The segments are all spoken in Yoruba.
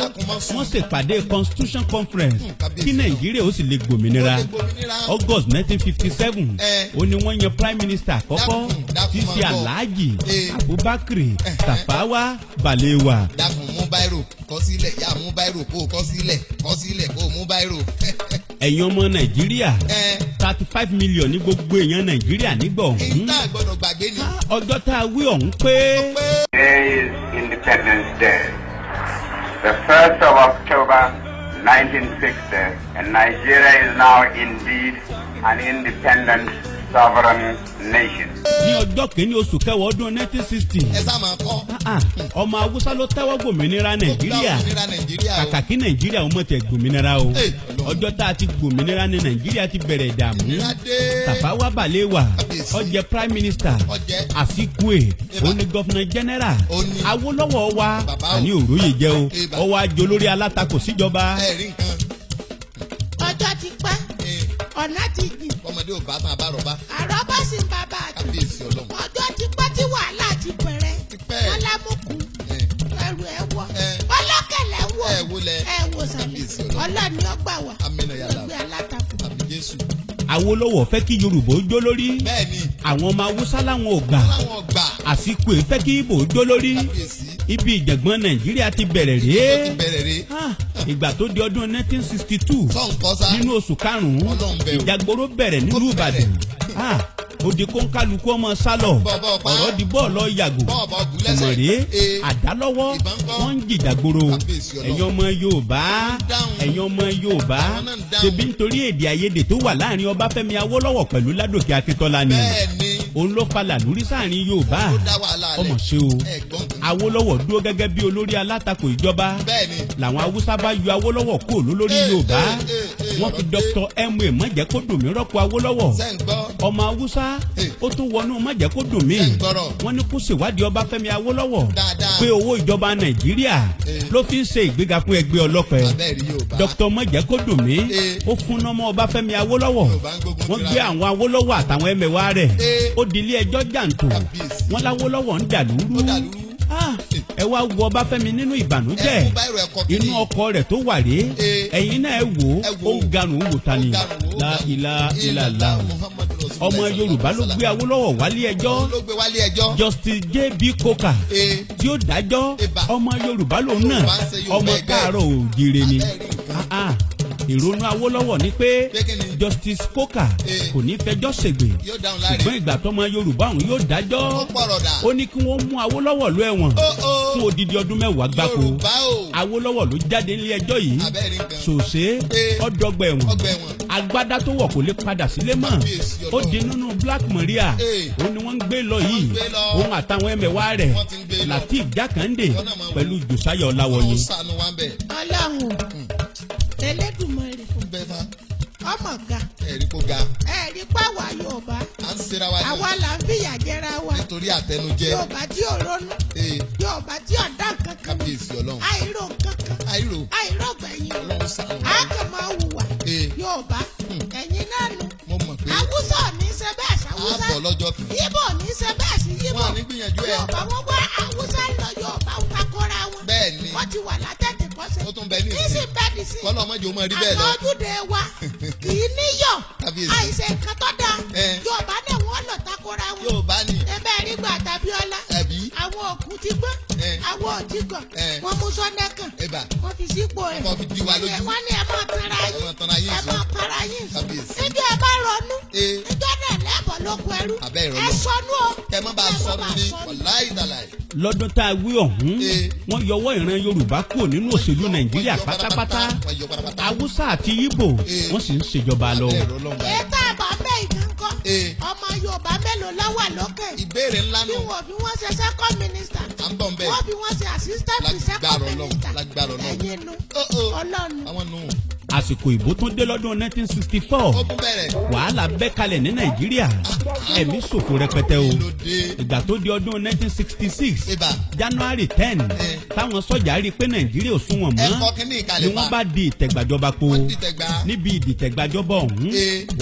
Dákun, má sùn. Wọ́n ṣèpàdé Constitution Conference Kábíyèsí kí náà. Nàìjíríà ó sì lè gbòmìnira. Ó lè gbòmìnira. August 1957, ó ní wọ́n yan prime minister àkọ́kọ́, Dákun, dákun, tí í ṣe máa bọ̀. Alhaji Abubakar Tafawa Balewa. Dákun, mú báírò, kọ sílẹ̀. Yá, mú báírò, kó o kọ sílẹ̀, kọ sílẹ̀, kó o mú báírò. Ẹ̀yin ọmọ Nàìjíríà, 35 million ní gbogbo èèyàn Nàìjíríà nígbà ọ̀hún. Ìta gbọ́dọ̀ gbàgbé ni. Ọjọ́ tá a wí ọ̀hún pé Today is Independence Day, the 1st of October 1960, and Nigeria is now indeed an independent sovereign nation. Ní ọjọ́ kìíní oṣù kẹwàá ọdún 1960, Ẹ sá máa kọ́. ọmọ Haúsá ló tẹ́wọ́ gbòmìnira Nàìjíríà. Ó gba òmìnira Nàìjíríà o. Kàkà kí Nàìjíríà ó mọ̀ tẹ̀ gbòmìnira o, Hey, Ọlọ́run. ọjọ́ tá a ti gbòmìnira ní Nàìjíríà ti bẹ̀rẹ̀ ìdààmú. Ìnira dé. Tafawa Balewa, Kábíyèsí. ó jẹ́ prime minister. Ó jẹ́. Azikiwe, ó ní governor general. Ó ní. Awólọ́wọ̀ wa, Bàbá o. àní òróyè jẹ́ o, Eba. ó wá jẹ́ olórí alátakò síjọba. Ẹ rí nǹkan. Ọjọ́ ti pẹ́, ọ̀nà ti jìn. Ọmọdé ò bá tán, abárọ̀bá. Àrọ́bá sì ń bàbá àtàn. Kábíyèsí Ọlọ́run. Ọjọ́ ti pẹ́ tí wàhálà ti bẹ̀rẹ̀. Ti pẹ́. Alámùkù, ẹrù ẹ wọ, ọlọ́kẹ̀lẹ̀ wọ, Ẹ wo lẹ. ẹ wò sàlẹ̀. Kábíyèsí Ọlọ́run. Ọlọ́ni ọgbà wà. Amínà yàrá. Ẹgbẹ́ alátakò. Àmì Jésù. Awólọ́wọ̀ fẹ́ kí Yorùbá ó jó lórí. Bẹ́ẹ̀ni. Àwọn ọmọ Haúsá làwọn ò gbà. Láwọn gbà. Azikiwe fẹ́ kí Ìgbò ó jó lórí. Kábíyèsí. Ibi ìjàngbọ̀n Nàìjíríà ti bẹ̀rẹ̀ Ó ti rèé. bẹ̀rẹ̀ rè. Ah, ìgbà tó di ọdún 1962, Sọ nǹkan sá. nínú oṣù karùn-ún, Ọlọ́run bẹ̀ o. ìjàgbóró bẹ̀rẹ̀ nílùú Ó bẹ̀rẹ̀. Ìbàdàn. Ah, ó di kóńkálukú ọmọ sálọ. Bọ̀bọ̀ pa. Ọ̀rọ̀ di bọ́ọ̀lù yàgò. Bọ́ọ̀bọ̀ bù lẹ́sẹ̀. Kùmọ̀rẹ́, àdálọ́wọ́, Ìbọn ńkọ́? wọ́n ń jìjàgboro. Kábíyèsí Ọlọ́run. Ẹ̀yin ọmọ Yorùbá, Dáhùn. ẹ̀yin ọmọ Yorùbá, Àwọn náà ń dáhùn. ṣebí nítorí èdè àìyedè tó wà láàrin Ọbáfẹ́mi Awólọ́wọ̀ pẹ̀lú Ládòkè Akíntọ́lá ni. Bẹ́ẹ̀ni. Òun ló fa làlúrí sáàrin Yorùbá. Ó dá wàhálà lẹ̀. Ọmọ ṣe o. Ẹ gbọ́n kan. Awólọ́wọ̀ dúró gẹ́gẹ́ bí olórí alátakò ìjọba. Bẹ́ẹ̀ni. Làwọn Haúsá bá yọ Awólọ́wọ̀ kúrò lólórí Yorùbá. Ee, Wọ́n fi ọ̀rọ̀ dé. Dr. M.A. Májẹ̀kódùnmí rọ́pò Awólọ́wọ̀. Ṣé ń gbọ́? Ọmọ Haúsá, ó tún wọnú Májẹ̀kódùnmí. Ṣé ń gbọ́rọ̀? Wọ́n ní kó ṣèwádìí Ọbáfẹ́mi Awólọ́wọ̀ Dáadáa. pé owó ìjọba Nàìjíríà ló fi ń ṣe ìgbéga fún ẹgbẹ́ ọlọ́pẹ. Abẹ́rẹ́ Yorùbá. Dr. Májẹ̀kódùnmí, ó fúnná mọ́ Ọbáfẹ́mi Awólọ́wọ̀. Yorùbá ń gbógun Wọ́n tira gbé wọn. àwọn Awólọ́wọ̀ àtàwọn ẹmẹ̀wà rẹ̀. Ó di ilé ẹjọ́ jàǹtò. Kábíyèsí. Wọ́n láwólọ́wọ̀ ń dàlúrú. Ó dàlúrú. Ah, ẹ wá wo Ọbáfẹ́mi nínú ìbànújẹ́. Ẹ mú báírò, ẹ̀kọ́ kìíní. Inú ọkọ rẹ̀ tó wà rèé. Ẹ̀yin náà ẹ wò ó. Ẹ wò Ó ó. ń garùn wò ta ni. Ó garùn wò, ó La garùn. ilà ilà la. Muhammadu Rasulullah. Ọmọ Yorùbá ló gbé Awólọ́wọ̀ wálé ẹjọ́. Òun ló gbé wálé ẹjọ́. Justice J.B. Coker tí ó dájọ́, Eba. ọmọ Yorùbá lòun náà, Yorùbá ń ṣe Yorùbá ọmọ ẹgbẹ́. káàárọ̀ òjìrè ni. Abẹ́rẹ́ nǹkan. Ah, ah, ìrònú Awólọ́wọ̀ ni pé Pé kí ni? Justice Coker kò ní fẹjọ́ ṣègbè. Yóò dáhùn láre. Ṣùgbọ́n ìgbà tọmọ Yorùbá òun yóò dájọ́, Ó pọ̀rọ̀ dà. ó ní kí wọ́n mú Awólọ́wọ̀ lọ ẹ̀wọ̀n Ó ó. fún odidi ọdún 10 gbáko. Yorùbá o. Awólọ́wọ̀ ló jáde nílé ẹjọ́ yìí. Abẹ́rẹ́ nǹkan. Sòsé, ọdọgba ẹ̀wọ̀n. Ọgbà ẹ̀wọ̀n. Agbádá tó wọ̀ kò lè padà sílé mọ́. Kábíyèsí Ó Ọlọ́run. di nínú Black Maria. Òun ni wọ́n ń gbé lọ yìí, Wọ́n ń gbé lọ. òun àtàwọn ẹmẹ̀wá rẹ̀, Wọ́n ti ń gbé lọ. Lateef Jákàndé Wọ́n náà máa wò. pẹ̀lú Josiah Ọláwọyìn. Ọlọ́run ṣàánú wa ń bẹ̀. Ọlọ́run Elédùmarè, Ó ń bẹ fa. ọmọ ga. Ẹ̀rí kó ga. Ẹ̀rí pàwọ̀ Yorùbá, À ń ṣera wa ní. àwa là ń fìyà jẹra wa. Nítorí àtẹnujẹ. Yorùbá tí ò ronú, Yorùbá tí ò dá nǹkan kan, Kábíyèsí Ọlọ́run. àìrò nǹkan kan, Àìrò. àìrò gbẹ̀yìn, Ọlọ́run ṣàánú a wa. kàn máa hùwà. Yorùbá, ẹ̀yin náà nù. Mo mọ̀ pé Haúsá ò ní ṣe bẹ́ẹ̀ sí a Haúsá. bọ̀ lọ́jọ́ kan. Yíbò ò ní ṣe bẹ́ẹ̀ sí Yíbò. Wọ́n á ní gbìyànjú ẹ̀. Yorùbá, wọ́n wá Haúsá lọ, Yorùbá ń takora wọn. Bẹ́ẹ̀ni. Wọ́n ti wà látẹ̀tẹ̀ kọ́sẹ̀. Ó tún bẹ ní Nísìn ìsìn. bẹ́ẹ̀ ní sí. Kọ́lọ́ mọ́jọ́ mọ́ rí bẹ́ẹ̀ lọ. Àná ojúde wa kì í níyọ̀. Kábíyèsí. Àìṣe nǹkan tó dáa. Yorùbá náà wọ́n lọ takora wọn. Yorùbá ni. Ebe rí gbà tàbíọ́lá. Ẹ̀bí. Àwọn òkú ti gbọ́n. Àwọn òtí kàn. Wọ́n mú sọ́nẹ́kàn. Ẹ̀bà. Wọ́n fi sípò ẹ̀. Wọ́n fi di wa lójú. Wọ́n ní ẹ máa tanra Ẹ yín. máa tanra yín Ẹ sùn. máa para yín sùn. Kábíyèsí. Níjọ́ ẹ bá ronú. Níjọ́ náà lẹ́bọ̀ ló kọ ẹrú. Abẹ́ Ẹ ìrọ̀lọ́. sọnù o. Kẹ mọ́ bá Ẹ má sọnù bàa ní sọnù. wàláì dàláì. Lọ́dún tá a wí ọ̀hún, wọ́n yọwọ́ ìran Yorùbá kúrò nínú òṣèlú Nàìjíríà Wọ́n yọ pátápátá. Wọ́n yọ pátápátá. Haúsá àti Ìgbò, wọ́n sì ń ṣèjọba lọ. Abẹ́ ìrọ̀lọ́ báyìí. Ètò àbọ̀ bẹ́ẹ̀ ìkan kọ́. Ọmọ Yorùbá mélòó ló wà lókè? Ìbéèrè ńlá Bí nù. wọ́n fi wọ́n ṣe second minister. À ń bọ̀ ń bẹ̀. Wọ́n fi wọ́n ṣe assistant to second Lágbára Ọlọ́run. minister. Lágbára Ọlọ́run. Ẹ̀yin nu. Ó ó. Ọlọ́run. Àwọn nù. Àsìkò Àsìkò ìbò tún dé lọ́dún 1964. Ó tún bẹ̀rẹ̀. Wàhálà bẹ́ kalẹ̀ ní Nàìjíríà, ẹ̀mí ṣòfò rẹpẹtẹ o. Kí ló dé? Ìgbà tó di ọdún 1966, Ibà. January 10, táwọn sọ́jà rí i pé Nàìjíríà ò sunwọ̀n Ẹ mọ́, kọ́ kínní ni ìkàlẹ̀ wọ́n fa. bá di ìtẹ̀gbàjọba po. Wọ́n dìtẹ̀gbà. Níbi ìdìtẹ̀gbàjọba ọ̀hún,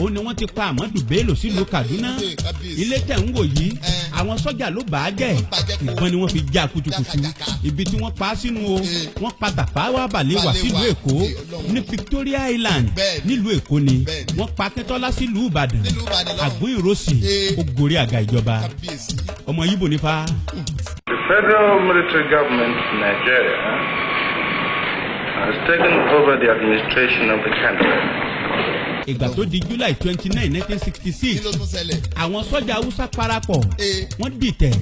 ó ní wọ́n ti pa Ahmadu Bello sílùú Kaduna. Kábíyèsí. Ilé tẹ̀ ń wò yìí, àwọn sọ́jà ló bà á jẹ́. Bàjẹ́ kó. Ìbọn ni wọ́n fi já kutukutu. Jákàjàká. Ibi tí wọ́n pa á sínú o. Wọ́n pa Tafawa Balewa Balewa. sílùú Èkó, Ọlọ́run. ní Victoria Island, nílùú Èkó ni. Wọ́n pa Akíntọ́lá sílùú Ìbàdàn. Nílùú Ìbàdàn lọ́hùn. Àgún Ìrọsì ó gorí àga ìjọba. Kábíyèsí. Ọmọ Yíbò nífa. The federal military government in Nigeria has taken over the administration of the country. Ìgbà tó di July 29, 1966, Kí ló tún ṣẹlẹ̀? àwọn sọ́jà Haúsá parapọ̀, wọ́n dìtẹ̀,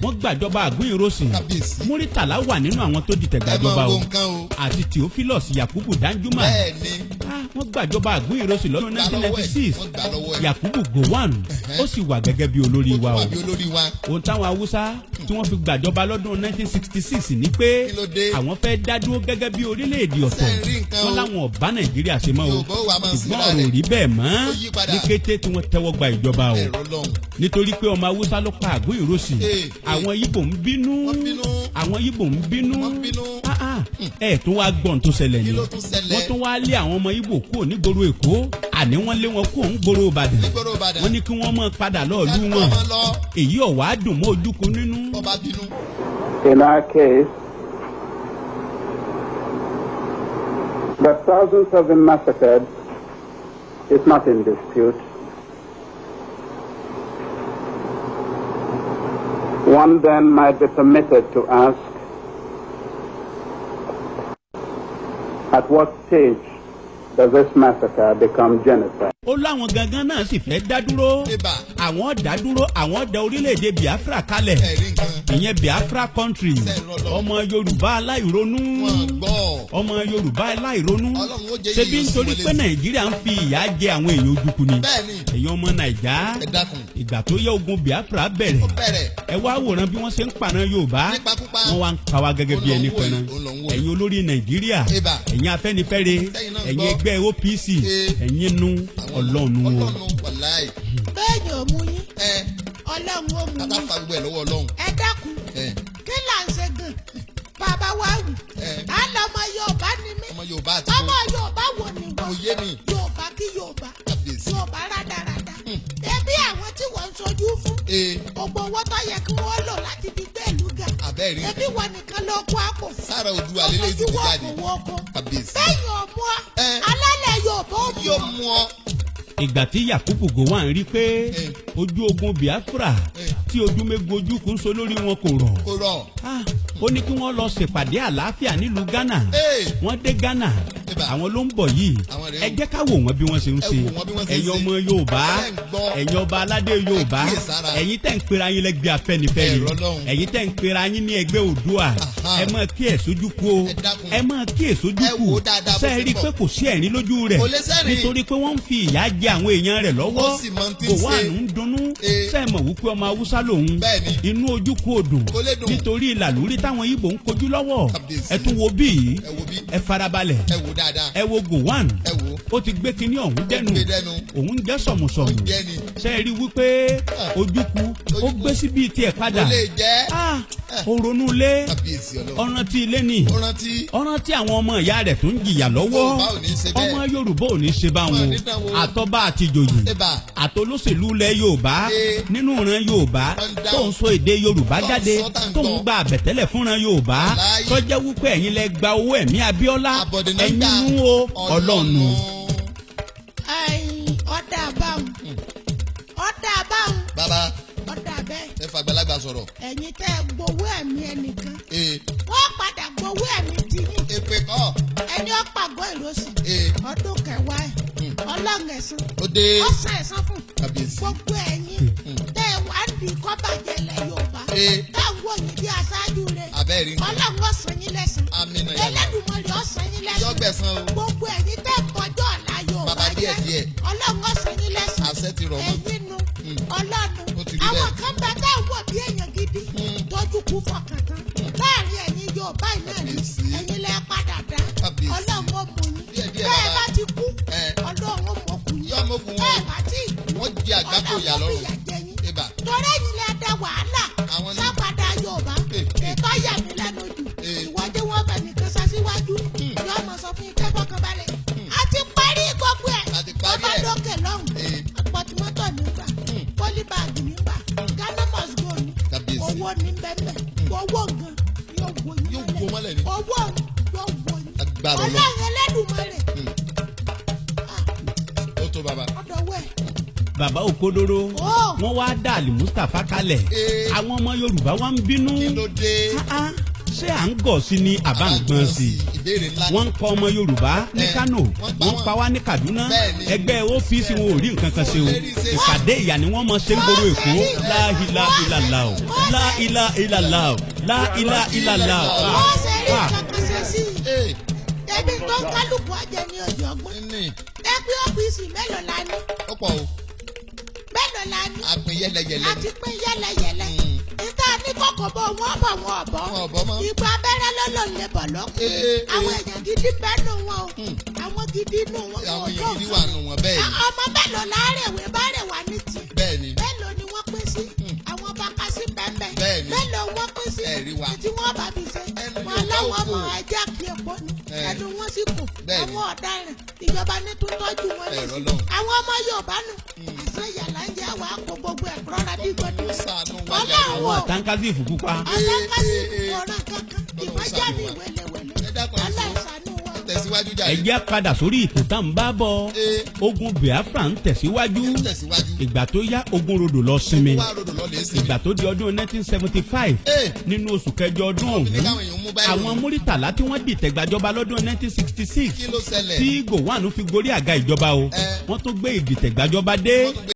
wọ́n gbàjọba Àgún Ìrọsì. Kábíyèsí. Múrítàlá wà nínú àwọn tó dìtẹ̀ Ẹ máa gbàjọba wo o, nǹkan o. àti Theophilus Yakubu Danjuma. Ah, wọ́n gbàjọba Àgún Ìrọsì lọ́dún Gbà lọ́wọ́ ẹ̀. 1996. Wọ́n gbà lọ́wọ́ ẹ̀. Yakubu Gowon ó sì wà gẹ́gẹ́ bí olórí Ó tún wa o. wà bí olórí wa. Ohun táwọn Haúsá tí wọ́n fi gbàjọba lọ́dún 1966 ni pé Kí ló dé? àwọn fẹ́ dá dúró gẹ́gẹ́ bí orílẹ̀-èdè ọ̀tọ̀. Ṣé ń rí nǹkan o? Wọ́n láwọn ò bá Nàìjíríà ṣe mọ́ o. Yorùbá ó wà máa Ṣùgbọ́n síra ọ̀rọ̀ ò rẹ̀. rí bẹ́ẹ̀ mọ́ Ó yí padà. ní kété tí wọ́n tẹ́wọ́ gba ìjọba o. Ẹ̀rọ lọ́hùn. Nítorí pé ọmọ Haúsá ló pa Àgún Ìrọsì, àwọn Yíbò ń bínú. Wọ́n bínú. Àwọn Yíbò ń bínú. Wọ́n bínú. Ah, ah, ẹ tún wá gbọ́n tó ṣẹlẹ̀ Kí ni. ló tún ṣẹlẹ̀? Wọ́n tún wá lé àwọn ọmọ Yíbò kúrò nígboro Èkó, àní wọ́n lé wọn kúrò nígboro Ìbàdàn. Nígboro Ìbàdàn. Wọ́n ní kí wọ́n máa padà lọ́ọ̀lú Láti wọn. máa lọ. Èyí ò wá dùn mọ́ Ojukwu nínú. Ọba bínú. In our case, that thousands have been massacred is not in dispute. One then might be permitted to ask, at what stage does this massacre become genocide? Ó láwọn gangan náà sì fẹ́ dá dúró. Ibà. Àwọn dá dúró, àwọn dá orílẹ̀-èdè Biafra kalẹ̀, Ẹ rí nǹkan. ìyẹn Biafra country. Ọmọ Yorùbá aláìronú, Wọ́n gbọ́. ọmọ Yorùbá aláìronú. Ọlọ́run ó jẹ́ Ṣebí yíyí nítorí oṣù pé wọlé. Nàìjíríà ń fi ìyà jẹ àwọn èèyàn Ojukwu ni. Èèyàn ọmọ Nàìjà, Ẹ dákun. ìgbà tó yẹ ogun Biafra bẹ̀rẹ̀, Ó bẹ̀rẹ̀. ẹ wá wòran bí wọ́n ṣe ń pààrọ̀ Yorùbá. Nípakúpa. Wọ́n wá ń pa wá gẹ́gẹ́ bí Ó lọ ń ẹni wò pẹran. yìí, ó lọ ń wò yìí. Ẹ̀yin olórí Nàìjíríà, Ibà. ẹ̀yin Afẹ́nifẹ́re, Sẹ́yìn náà ẹ̀yin gbọ́. ẹgbẹ́ OPC, ẹ̀yin nu Ọlọ́run o. Ọlọ́run wàláì. Bẹ́ẹ̀ ni ò mú yín, Ọlọ́run ó mú Kátà yín. fa gbogbo ẹ̀ lọ́wọ́ Ọlọ́run. Ẹ dákun, kí là ń ṣe gan bàbá wa wù á lọmọ Yorùbá ni mí. Ọmọ Yorùbá àti Ọmọ Yorùbá wo ni Kò wọ́n? yé mi. Yorùbá kí Yorùbá. Kábíyèsí. Yorùbá rádaràda, ẹbí àwọn tí wọ́n ń sojú fún, gbogbo owó tó yẹ kí wọ́n lò láti fi gbé ìlú ga, Àbẹ́ẹ̀rí. ẹbí wọn nìkan ló kó àpò fún. Sára Oòduà lélẹ́yìí ti Ojú jáde. owó kó. Kábíyèsí. Bẹ́ẹ̀ ọmọ alálẹ̀ Yorùbá ó mú Yóò ọ. mú ọ. Ìgbà tí Yakubu Gowon rí pé ojú ogun Biafra tí Odúmẹ́gun Ojukwu ń so lórí wọn kò rọ̀, Kò rọ̀. Ah, ó ní kí wọ́n lọ ṣèpàdé àlàáfíà nílùú Ghana. Wọ́n dé Ghana. Ibà. Àwọn ló ń bọ̀ yìí. Àwọn rèé Ẹ o. jẹ́ ká wò wọ́n bí wọ́n ṣe ń Ẹ ṣe. wò wọ́n bí wọ́n ṣe ń Ẹ̀yin ṣe. ọmọ Yorùbá, Ẹ ń gbọ́. ẹ̀yin ọba aládé Yorùbá, Ẹ kíyèsára. ẹ̀yin tẹ̀ ń pera yín lẹ́gbẹ́ Afẹ́nifẹ́re, Ẹ̀rọ lọ́hùn. ẹ̀yin tẹ̀ ń pera yín ní ẹgbẹ́ Oòduà, ẹ máa kí ẹ̀ sójú kú o. Ẹ dákun. Ẹ máa kí ẹ̀ sójú Ẹ kú. wò ó dáadáa bó Ṣé ẹ ṣe rí i ń bọ̀. pé kò sí ẹ̀rín lójú rẹ̀? Kò lè sẹ́rìn. Nítorí pé wọ́n ń fi ìyà jẹ àwọn èèyàn rẹ̀ lọ́wọ́. Ó sì mọ ohun tí ń Gowon ṣe. ń dunnú. Ṣé ẹ mọ̀ wípé ọmọ Haúsá lòun? Inú Ojukwu ò dùn Kò lè dùn. nítorí ìlàlórí táwọn Ìgbò ń kojú lọ́wọ́. Kábíyèsí. Ẹ tún wo bíi. Ẹ wo bí. Ẹ farabalẹ̀. Ẹ wò dáadáa. Ẹ wo Gowon. Ẹ wò. Ó ti gbé kinní ọ̀hún dẹ́nu. Gbé dẹ́nu. Òun jẹ́ sọ̀mùsọ̀mù. Ó jẹ́ ni. Ṣé ẹ rí wípé Ojukwu ó gbé síbi tiẹ̀ padà? Kò lè jẹ́. Ah, ó ronú lé. Kábíyèsí Ọlọ́run. Ọ̀ràn tí ilé ni. Ó rántí. Ọ̀ràn tí àwọn ọmọ ìyá rẹ̀ tó ń jìyà lọ́wọ́. Yorùbá ò ní ṣe bẹ́ẹ̀. Ọmọ Yorùbá ò ní ṣe báwọn. Wọn ò ní dánwò. Àtọ́ba àti ìjòyè, Ibà. àtolóṣèlú ilẹ̀ Yorùbá, nínú ìran Yorùbá Wọ́n ń dáhùn. tó ń sọ èdè Yorùbá Tó ń jáde, sọ tá ń tó ń gbọ́. gba àbẹ̀tẹ́lẹ̀ fúnra Yorùbá, Wàláhì. tó jẹ́ wípé ẹ̀yin lẹ gba owó ẹ̀mí Abíọ́lá. Àbọ̀dé náà ń Ẹ̀yin gbà. nú o, Ọlọ́run. Ẹ̀yin ọ̀dà báwọn, ọ̀dà báwọn. Bàbá. Ọ̀dà bẹ́ẹ̀. Ẹ fàgbàlagbà sọ̀rọ̀. Ẹ̀yin tẹ́ ẹ gbowó ẹ̀mí ẹnìkan, wọ́n padà gbowó ẹ̀mí tiyín. Èpè kọ́. Ẹni ó pàgọ́ ìrọsì ọdún kẹwàá ẹ̀, Ọlọ́run ẹ̀san Ó dé. ó san ẹ̀san fún Kábíyèsí. gbogbo ẹ̀yin tẹ́ ẹ wá ń di kọ́bàjẹ́ lẹ̀ Yorùbá, táwọn òyìn bí aṣáájú rẹ̀. Àbẹ́ẹ̀rí nǹkan. Ọlọ́run ó san yín lẹ́san. Àmín ya Allah. Ẹlẹ́dùnmọ̀rẹ́ ó san yín lẹ́san. Yọ gbẹ̀san o. Gbogbo ẹ̀yin tẹ́ ẹ kọjọ́ ọ̀la Yorùbá Bàbá díẹ̀ jẹ́, díẹ̀. Ọlọ́run ó san yín lẹ́san. Àṣẹ ti rọ̀ mọ́. Ẹ̀yin nu Ọlọ́run. Ó ti rí Àwọn bẹ́ẹ̀. kan bẹ tẹ́ ẹ wò bí èèyàn gidi tójú kú fọkàn tán láàrin ẹ̀yin Yorùbá yìí náà ni. Kábíyèsí. Ẹ̀yin lẹ padà dá. Kábíyèsí. Ọlọ́run ó mú yín Díẹ̀ díẹ̀ bẹ́ẹ̀ bàbá. Bá ti kú Àgbákò ìyà Ọlọ́run lọ́rùn. fìyà jẹ yín. Ibà. Torí ẹ̀yin lẹ da wàhálà Àwọn ni. sápadà Yorùbá. Ètò ọ̀yà mi lẹ́nu jù. Ìwọ́jú wọn bẹ̀ nìkan sá síwájú. Yóò mọ̀ sọ fún ike fọkànbalẹ̀. A ti parí gbogbo ẹ̀. A ti parí Bàbá ẹ̀. dókè lọ́hùn. Pọtimọ́tò ní gbà. Pólíbàgì ní gbà. Ghana must go ní. Kábíyèsí. Owó ní bẹ́ẹ̀. Owó gan yóò wo yín Yóò wo mọ́lẹ̀ ni. Owó yóò wo yín. Agbára Ọlọ́run. Ọlọ́run Ẹlẹ́dùmarè. Ó tó bàbá. Ọ̀dọ̀ wẹ̀. Bàbá Òkodoro, Ó. wọ́n wá dá Ali Mustapha kalẹ̀. Àwọn ọmọ Yorùbá wá ń bínú. Kí ló dé? Ah, ah, ṣé à ń gọ̀ sí ni àbá ń gbọ́n sí i? Ìbéèrè ńlá. Wọ́n ń kọ́ ọmọ Yorùbá ní Eh, Kano, wọ́n pa wọ́n wọ́n. pa wá ní Kaduna. Bẹ́ẹ̀ni. Ẹgbẹ́ OPC wọn ò rí nǹkan kan ṣe o. Ìpàdé ìyà ni wọ́n mọ̀ ṣe ń gbòòrò Èkó. Láìlá ìlàlá o, láìlá ìlàlá o, láìlá ìlàlá o. Ó ṣe rí Ah, nǹkan kan ṣe sí i. Ebi tó ń kálukú ọjẹ ní ojú ọgbọ́n. Ní. Ẹgbẹ́ OPC mélòó la ní? Ó pọ̀ o. Mélòó la ní? A pín yẹ́lẹyẹ̀lẹ. A ti pín yẹ́lẹyẹ̀lẹ. Ìta ní kòkò bọ̀ wọ́n bọ̀ wọ́n ọ̀bọ̀. Wọn ò bọ́ mọ́. Ìgbà abẹ́rẹ́ ló lò lè bọ̀ lọ́kùn. Àwọn èèyàn gidi bẹ́ẹ̀ nù wọn o. Àwọn gidi nù wọn. Àwọn èèyàn gidi wà nù wọn bẹ́ẹ̀ ni. Ọmọ mélòó láàrẹ̀wé bá rẹ̀ wá ní tiẹ̀? Bẹ́ẹ̀ ni. Mélòó ni wọ́n pín sí? Àwọn bakasí bẹ́ẹ̀. Bẹ́ẹ̀ ni. Mélòó wọ́n pín sí? Ẹ̀rí wa. Tí wọ́n bá fi ṣe. Ẹnu Wọn Yorùbá aláwọ̀ ò ọmọ kò. ẹja kí epo ni. Eh. Ẹnu wọn sì kù. Bẹ́ẹ̀ ni. Àwọn ọ̀daràn ìjọba ní tó tọ́jú wọn Ẹ̀rọ nísìnyí. lọ́hùn. Àwọn ọmọ Yorùbá nù. Àṣẹ yàrá ń jẹ́ àwọn akó gbogbo ẹ̀ rọra bí gbọdọ̀. Ó ṣàánú wa jàre. Ọlọ́run àwọn o. àtàǹkàzì pupa. Alákàsí Eh, eh. ọ̀ràn kankan. Ọlọ́run Ìbájá ṣàánú mi wa. wẹ́lẹ́wẹ́lẹ́. Ẹ dákun, ẹ Ọlọ́run ṣàánú wa. Tẹ̀síwájú jàre. Ẹ jẹ́ padà sórí ètò tá ń bá bọ̀. Ogun Biafra ń tẹ̀síwájú. Ń tẹ̀síwájú. Ìgbà tó yá, ogun rodò lọ sinmi. Wá rodò lọ lè sinmi. Ìgbà tó di ọdún 1975, nínú oṣù kẹjọ ọdún Wọ́n fi ní ọ̀hún, káwọn èèyàn mú báyìí. àwọn Múrítàlá tí wọ́n dìtẹ̀ gbàjọba lọ́dún 1966 Kí ló ṣẹlẹ̀? tí Gowon fi gorí àga ìjọba o, wọ́n tún gbé ìdìtẹ̀ gbàjọba dé. Wọ́n tún gbé.